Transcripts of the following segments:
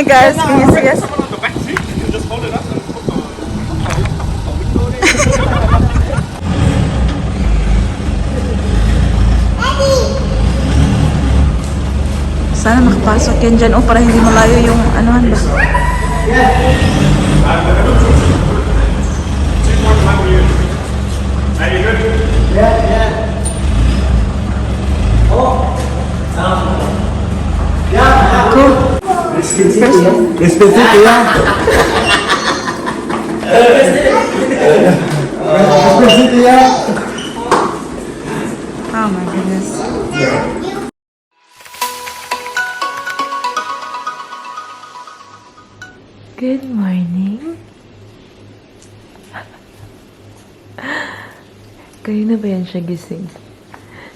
guys, can you see us? Sana makapasok yan dyan. O, para hindi malayo yung anuhan ba? Ako. Espesito ya. Espesito ya. Oh my goodness. Good morning. Kanina ba yan siya gising?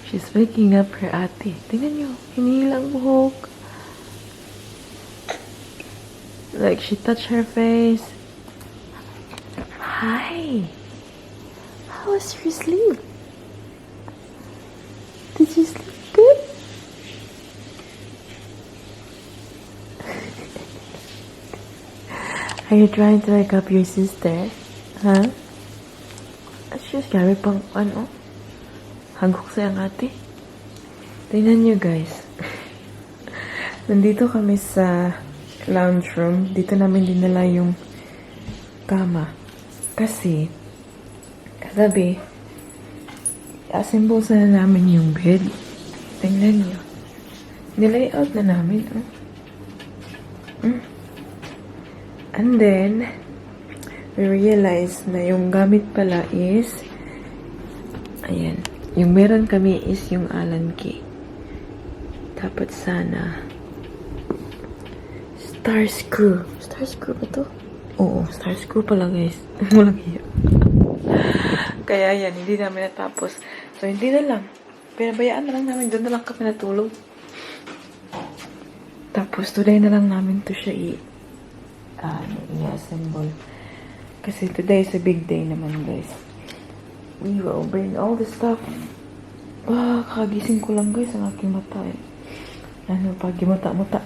She's waking up her ate. Tingnan nyo, hinihilang buhok. Like she touched her face. Hi. How was your sleep? Did you sleep good? Are you trying to wake up your sister? Huh? She's grabe pang ano? Hagok sa ang ate. Tingnan nyo guys. Nandito kami sa lounge room. Dito namin dinala yung kama. Kasi, kagabi, assemble na namin yung bed. Tingnan nyo. Nilayout na namin. Oh. And then, we realized na yung gamit pala is, ayan, yung meron kami is yung Allen key. Dapat sana, star screw. Star screw ba to? Oo, star screw pala guys. Walang hiya. Kaya yan, hindi namin natapos. So, hindi na lang. Pinabayaan na lang namin. Doon na lang kami natulog. Tapos, today na lang namin to siya i-assemble. Kasi today is a big day naman, guys. We will bring all the stuff. Kakagising ko lang, guys, ang aking mata, eh. Ano, pagimuta-muta.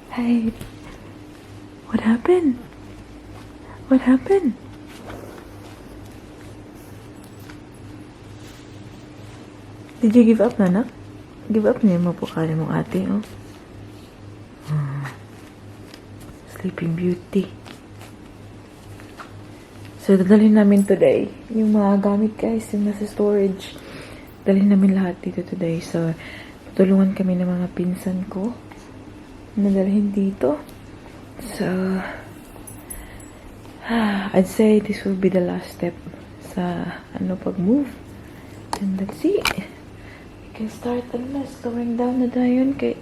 Hey. What happened? What happened? Did you give up na, na? Give up niya mo po kaya mong ate, oh. Sleeping Beauty. So, dadalhin namin today yung mga gamit, guys, yung nasa storage. Dalhin namin lahat dito today. So, tulungan kami ng mga pinsan ko na dalhin dito. So, I'd say this will be the last step sa pag-move. And let's see. We can start unless going down na dayon kay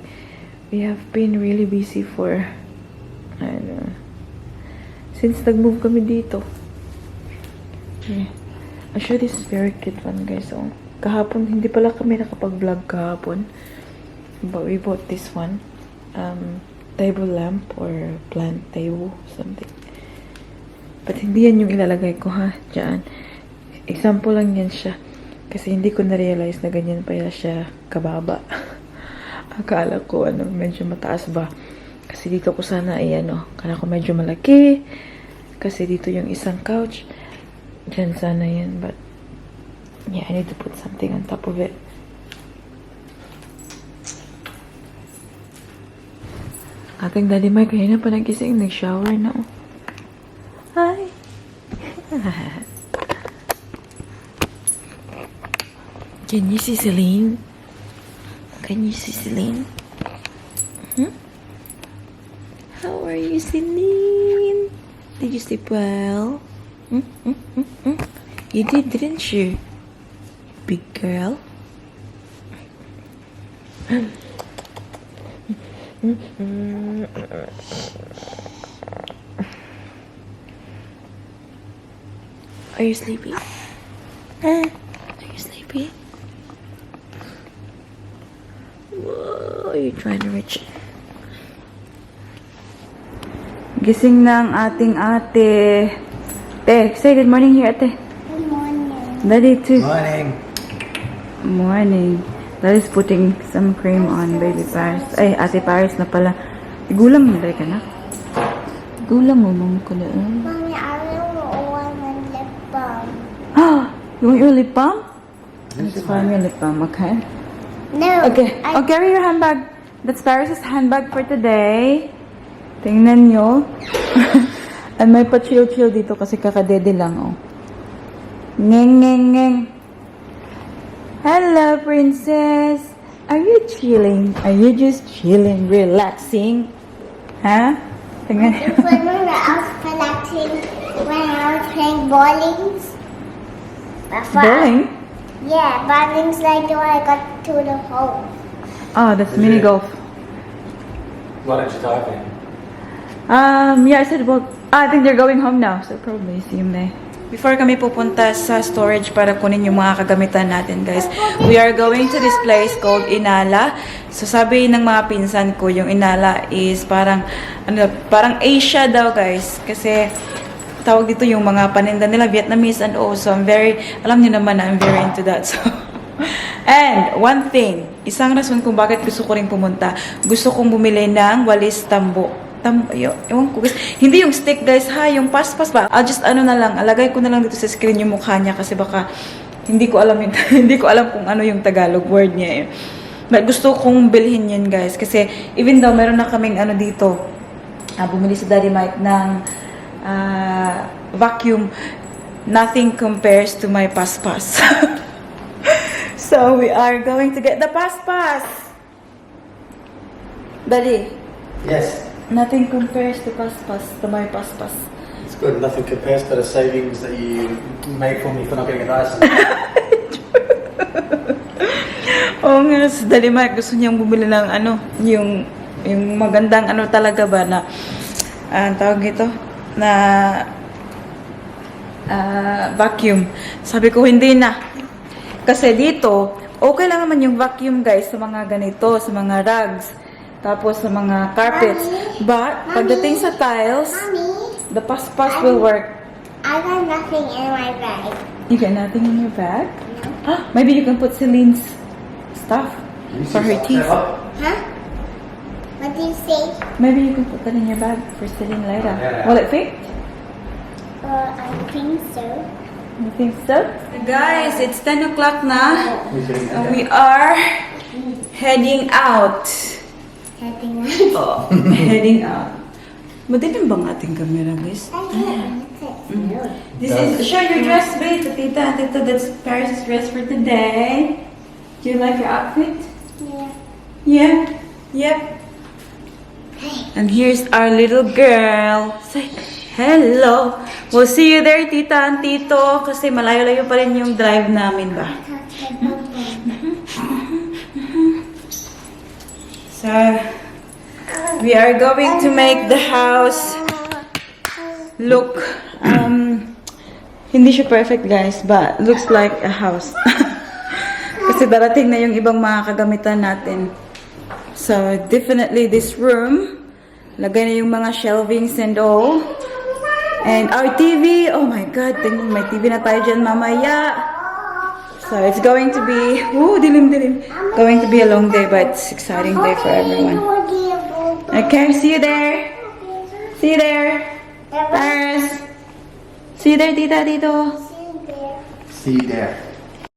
we have been really busy for since nag-move kami dito. Yeah. I'm sure this is very cute one, guys. So, kahapon, hindi pala kami nakapag-vlog kahapon. But we bought this one. Table lamp or plant table, something. But hindi yan yung ilalagay ko, ha? Diyan. Example lang yan siya. Kasi hindi ko na-realize na ganyan pa siya kababa. Akala ko, medyo mataas ba. Kasi dito ko sana, kala ko medyo malaki. Kasi dito yung isang couch. Diyan sana yan. But, yeah, I need to put something on top of it. Ating Daddy Mike, kanina pa nagising. Nag-shower na, oh. Hi! Can you see Celine? Can you see Celine? How are you, Celine? Did you sleep well? You did, didn't you? Big girl. Are you sleepy? Are you sleepy? Whoa, are you trying to reach? Gising na ang ating ate. Te, say good morning here, ate. Good morning. Daddy too. Morning. Morning. That is putting some cream on baby Paris. Ay, ate Paris na pala. Igulang mo ka na? Igulang mo ko na. Mommy, I really want my lip balm. You want your lip balm? Let's find your lip balm, okay? No. Okay. I'll carry your handbag. That's Paris' handbag for today. Tingnan nyo. And may pa-chill-chill dito kasi kakadede lang, oh. Ngeng, ngeng, ngeng. Hello, princess. Are you chilling? Are you just chilling, relaxing? Huh? Tingnan nyo. When I was collecting, when I was playing bowlings. Bowling? Yeah, bowling's like the one I got to the hole. Oh, that's mini golf. Why don't you type in? Yeah, I said, well, I think they're going home now, so probably see them there. Before kami pupunta sa storage para kunin yung mga kagamitan natin, guys, we are going to this place called Inala. So, sabi ng mga pinsan ko, yung Inala is parang, parang Asia daw, guys. Kasi, tawag dito yung mga paninda nila, Vietnamese and all. So, alam niyo naman na I'm very into that. So, and, one thing, isang rason kung bakit gusto ko rin pumunta, gusto kong bumili ng walis tambo. Ewan ko guys. Hindi yung stick guys ha, yung paspas ba? I'll just alagay ko na lang dito sa screen yung mukha niya kasi baka hindi ko alam hindi ko alam kung ano yung Tagalog word niya eh. But gusto kong bilhin yan guys kasi even though meron na kaming dito, bumili si Daddy Mike ng vacuum, nothing compares to my paspas. So we are going to get the paspas. Daddy. Yes. Nothing compares to paspas, to my paspas. It's good. Nothing compares to the savings that you made for me for not getting a license. Oo nga, si Daddy Mike gusto niyang bumili ng yung magandang talaga ba na, tawag ito, na vacuum. Sabi ko, hindi na. Kasi dito, okay lang naman yung vacuum guys sa mga ganito, sa mga rugs. Tapos sa mga carpets. But, pagdating sa tiles, the paspas will work. I got nothing in my bag. You got nothing in your bag? No. Maybe you can put Celine's stuff for her teeth. Huh? What do you say? Maybe you can put that in your bag for Celine later. Yeah. Will it fit? I think so. You think so? Guys, it's 10 o'clock na. And we are heading out. Heading out. Oh, heading out. Madilim bang ating camera, guys? This is, show your dress, babe. Tita, that's Paris' dress for today. Do you like your outfit? Yeah. Yeah? Yep. And here's our little girl. Say hello. We'll see you there, tita and tito. Kasi malayo-layo pa rin yung drive namin ba? So, we are going to make the house look, hindi siya perfect guys, but looks like a house. Kasi darating na yung ibang mga kagamitan natin. So, definitely this room, lagay na yung mga shelvings and all. And our TV, oh my God, may TV na tayo dyan mamaya. So it's going to be, dilim-dilim. Going to be a long day, but it's exciting day for everyone. Okay, see you there. See you there. Paris. See you there, tita, dito. See you there.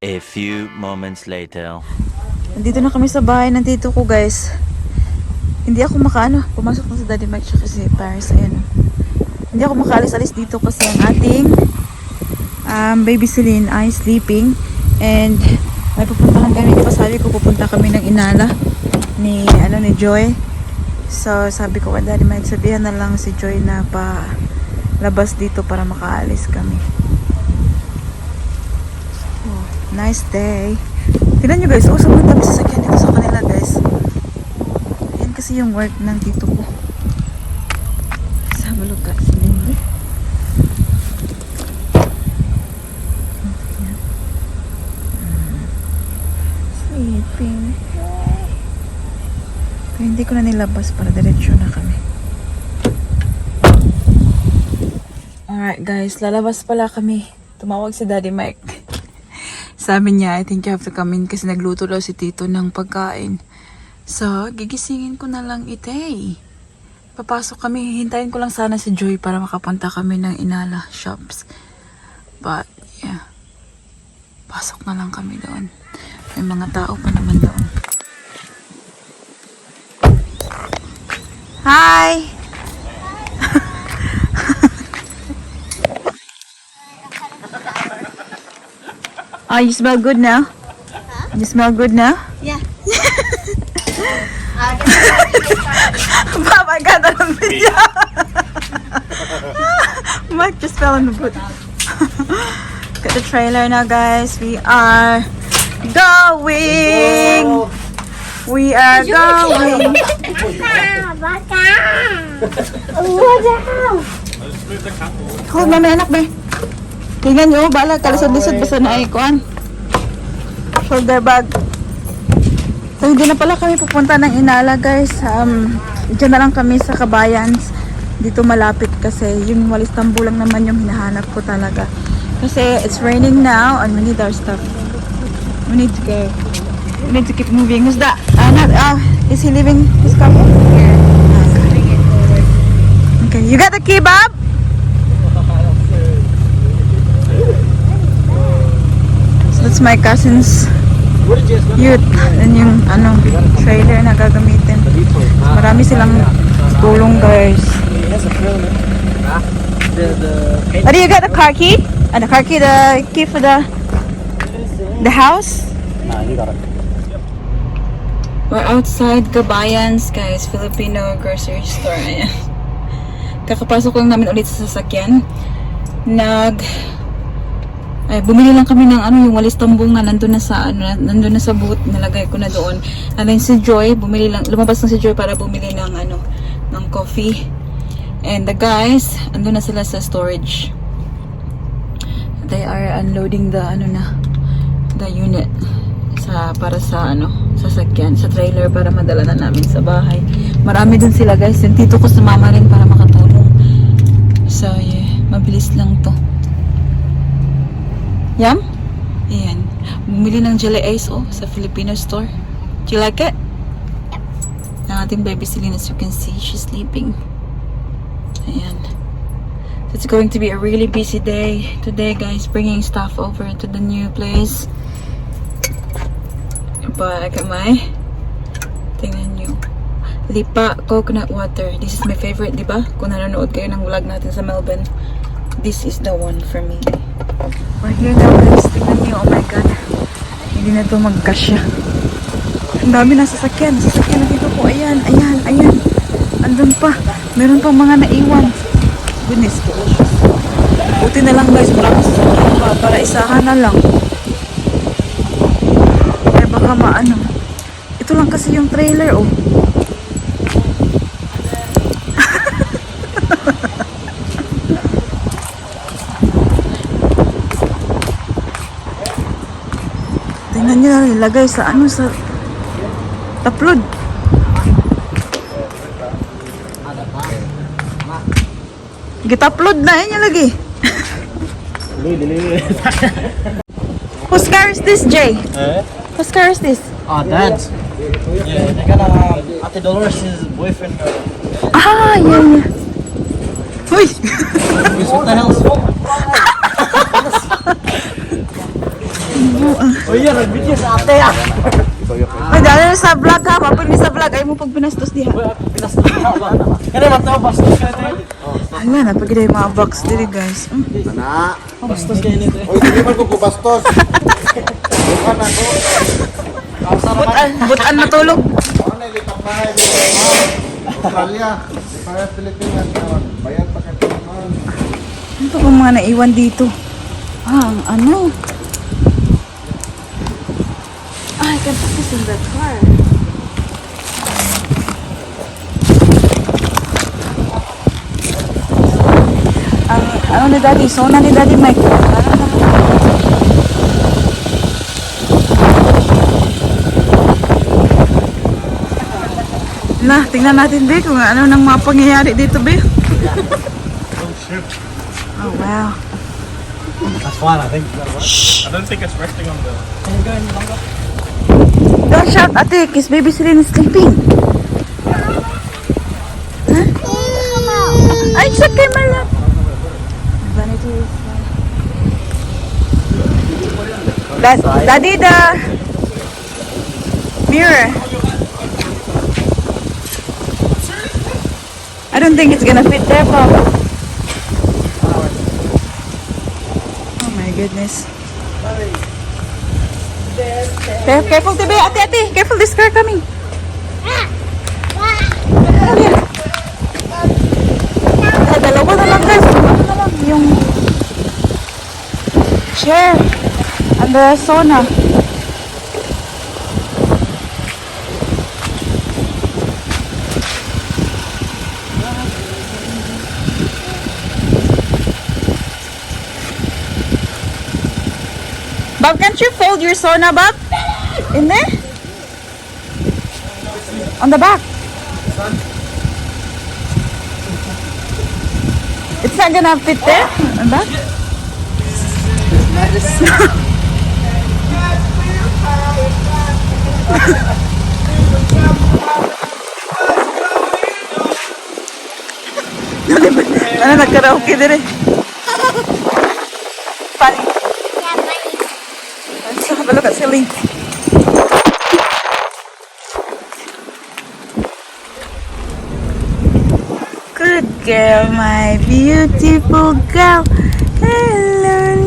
A few moments later. Nandito na kami sa bahay ng tito ko, guys. Hindi ako pumasok na sa Daddy Mike siya kasi Paris, ayan. Hindi ako makaalis-alis dito kasi ang ating baby Celine ay sleeping. And may pupuntahan kami, di ba sabi ko pupunta kami ng Inala ni Joy. So sabi ko kay Daddy Mike, sabihan na lang si Joy na pa labas dito para makaalis kami. Oh, nice day. Tignan nyo guys, sobrang dami sasakyan dito sa kanila guys. Yan kasi yung work ng tito ko. Let's have a look at Celine. Sleeping. Pero hindi ko na nilabas para diretsyo na kami. Alright guys, lalabas pala kami. Tumawag si Daddy Mike. Sabi niya, I think you have to come in kasi nagluto daw si Tito ng pagkain. So, gigisingin ko na lang itay. Papasok kami. Hintayin ko lang sana si Joy para makapunta kami ng Inala shops. But, yeah. Pasok na lang kami doon. May mga tao pa naman doon. Hi! Oh, you smell good now? Huh? You smell good now? Yeah. Bob, I got that on video. Mike just fell in the boot. Got the trailer now, guys. We are going. We are going. Hold na may anak, be. Tingnan nyo, bala, kalisod-lisod basta na ikuan. Shoulder bag. So, hindi na pala kami pupunta ng Inala, guys. Diyan na lang kami sa Kabayan. Dito malapit kasi yung walis tambo lang naman yung hinahanap ko talaga. Kasi it's raining now and we need our stuff. We need to go. We need to keep moving. Who's that? Is he leaving his car? Okay, you got the key, Bob? That's my cousin's youth and yung trailer na gagamitin. Marami silang gulong, guys. Oh, you got the car key? And the car key, the key for the house? Nah, you got it. We're outside Kabayans, guys. Filipino grocery store. Ayan. Kakapasok lang namin ulit sa sasakyan. Bumili lang kami ng yung walis tambong na nandun na sa boot, nalagay ko na doon. And then si Joy, lumabas na si Joy para bumili ng ng coffee. And the guys, andun na sila sa storage. They are unloading the the unit para sa sasakyan, sa trailer para madala na namin sa bahay. Marami din sila, guys. Yung tito ko sumama rin para makatulong. So, yeah, mabilis lang to. Yum? Ayan. Bumili ng jelly ice sa Filipino store. Do you like it? Yep. Ang ating baby Celine, as you can see, she's sleeping. Ayan. So it's going to be a really busy day today, guys, bringing stuff over to the new place. But I got my tingnan nyo, NALIPAT coconut water. This is my favorite, diba? Kung nanonood kayo ng vlog natin sa Melbourne, this is the one for me. We're here now, guys. Tingnan nyo, oh my god, hindi na ito magkasya. Ang dami na sasakyan na dito po. Ayan. Andun pa, meron pa mga naiwan. Goodness gracious. Buti na lang, guys, marami sasakyan pa para isahan na lang. Kaya baka ito lang kasi yung trailer, Tingnan nyo na nilagay sa sa taplod. Gitaplod na yun yung lagi. Whose car is this, Jay? Whose car is this? Dad's. Yeah, they're gonna Ate Dolores' boyfriend. Yeah. Uy! What the hell? Oh yeah, nag-video sa ate Ay, dahil sa vlog ha, mapag ni sa vlog, ay mo pag binastos diha. Binastos na ba? Kaya mataw bastos ka ito. Ala, napagida yung mga box dili, guys. Ana, bastos kayo nito. Oy, hindi man ko bastos. Bukan ako. Butan matulog. Ano ilitap na dito? Australia, para Pilipinas naman. Bayad pa kayo naman. Ano pa kung mga naiwan dito? I can put this in the car. Ni Daddy? Sona ni Daddy Mike. Tingnan natin, Be, kung ano nang mga pangyayari dito, Be. Oh, wow. That's fine, I think. I don't think it's resting on the. Can you go any longer? Don't shout, ate, because baby Celine is sleeping. Ay, it's okay, my love. Vanity is Daddy, the mirror. I don't think it's gonna fit there, Papa. Oh my goodness. Careful, Tibe. Ate. Careful, this car coming. Dalawa na lang, guys. Ano na lang, yung chair and the sauna. Bob, can't you fold your sauna, Bob? In there? On the back. It's not gonna fit there? On the back? Ano, nagkaraoke din eh. Funny. Let's have a look at Celine. Good girl, my beautiful girl. Hello,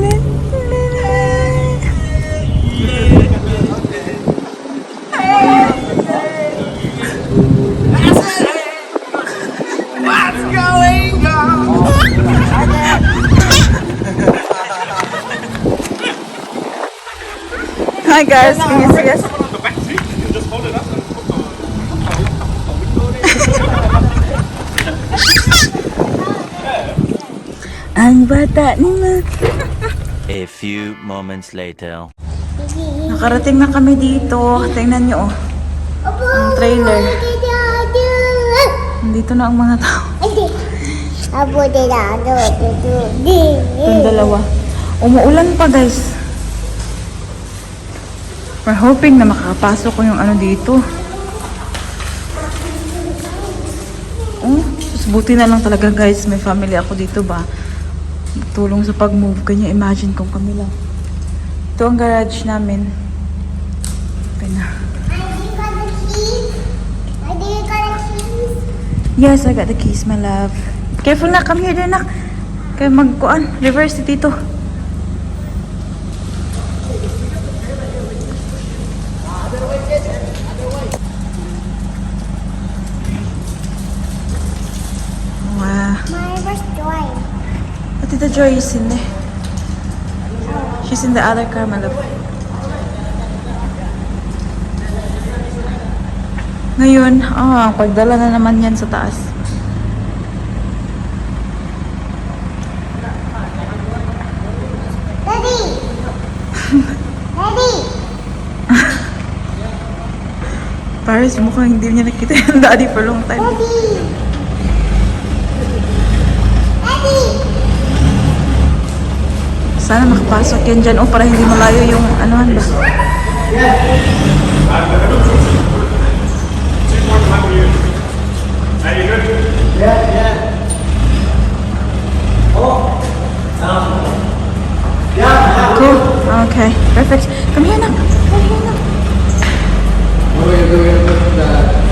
What's going on? Hi guys, can you see us? On the back seat, you can just hold it up and put Ang bata ni Ma. A few moments later. Nakarating na kami dito. Tingnan nyo, oh. Ang trailer. Nandito na ang mga tao. Yung dalawa. Umuulan pa, guys. We're hoping na makakapasok ko yung ano dito. Oh, buti na lang talaga, guys. May family ako dito ba? Tulong sa pag-move. Can you imagine kung kami lang? Ito ang garage namin. Okay na. Yes, I got the keys, my love. Careful na, come here din, nak. Kaya magkuan, reverse dito. Wow. Where's Joy? Tita Joy is in there. She's in the other car, my love. Ngayon, pagdala na naman yan sa taas. Daddy! Daddy! Paris, mukhang hindi niya nakita yung daddy for a long time. Daddy! Daddy! Sana makapasok yan dyan. Para hindi malayo yung anuhan ba. Cool. Okay. Perfect. Come here now. Come here now. What are you doing with the...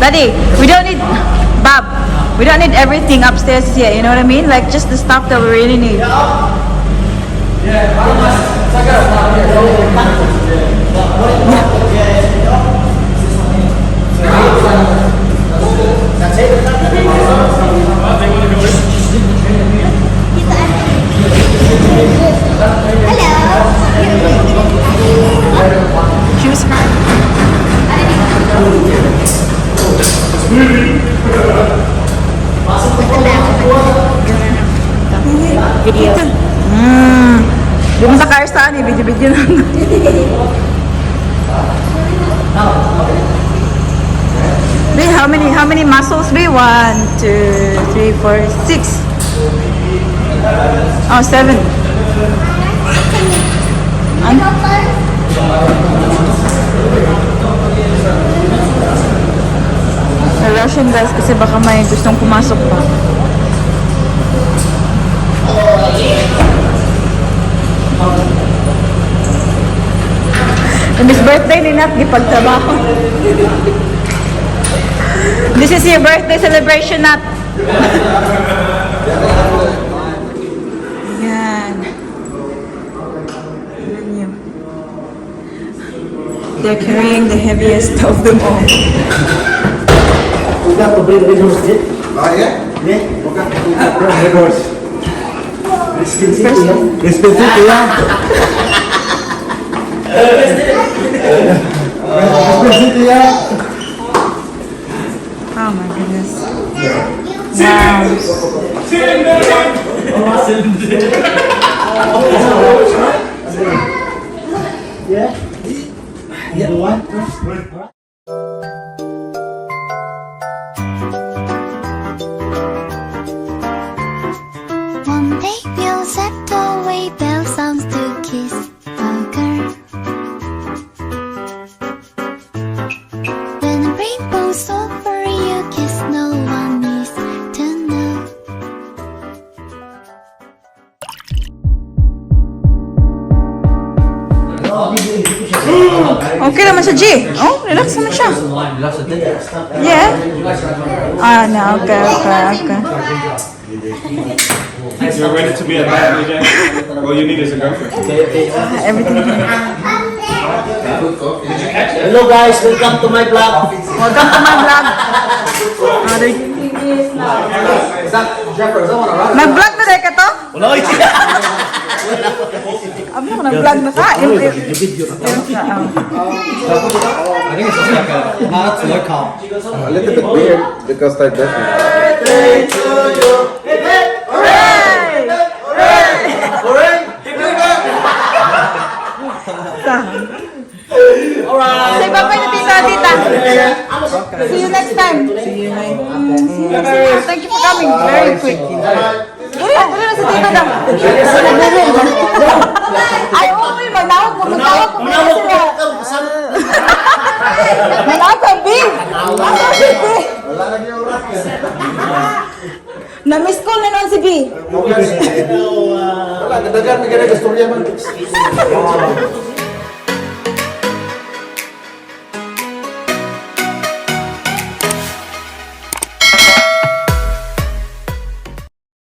Daddy, we don't need, Bob, we don't need everything upstairs yet, you know what I mean? Like just the stuff that we really need. Choose her. Video. Di mo sa car saan eh, video lang. B, how many muscles, B? 1, 2, 3, 4, 6. Oh, 7. Russian guys kasi baka may gustong pumasok pa. Miss birthday ni Nat, gipagtrabaho. This is your birthday celebration, Nat. Yan. Yan yun. They're carrying the heaviest of them all. We got to bring resource it. Ah, yeah? Yeah. Bring resource. Responsibility, yeah. Responsibility, yeah. Oh my goodness. Wow. Yeah. Yeah. One. One day we'll set away bell sounds to kiss a girl. When the rainbow's over, you kiss, no one needs to know. Okay naman siya, G. Oh, relax naman siya. Yeah. Ah, no, okay. You're ready to be a dad again? All you need is a girlfriend. Everything. Hello guys, welcome to my vlog. Welcome to my vlog. Nag-vlog na rin ka to? Ano ko nag-vlog na ka? A little bit weird because they're different. Say bye-bye na tita. See you next time. See you next time. Thank you for coming. Very quick. Dali na si tita daw. Ay, oo, manawag mo sila. Manawag ka, Big. Wala lagi yung oras. Na-miss call na noon si B. Wala, kadagan, may ganang istorya man.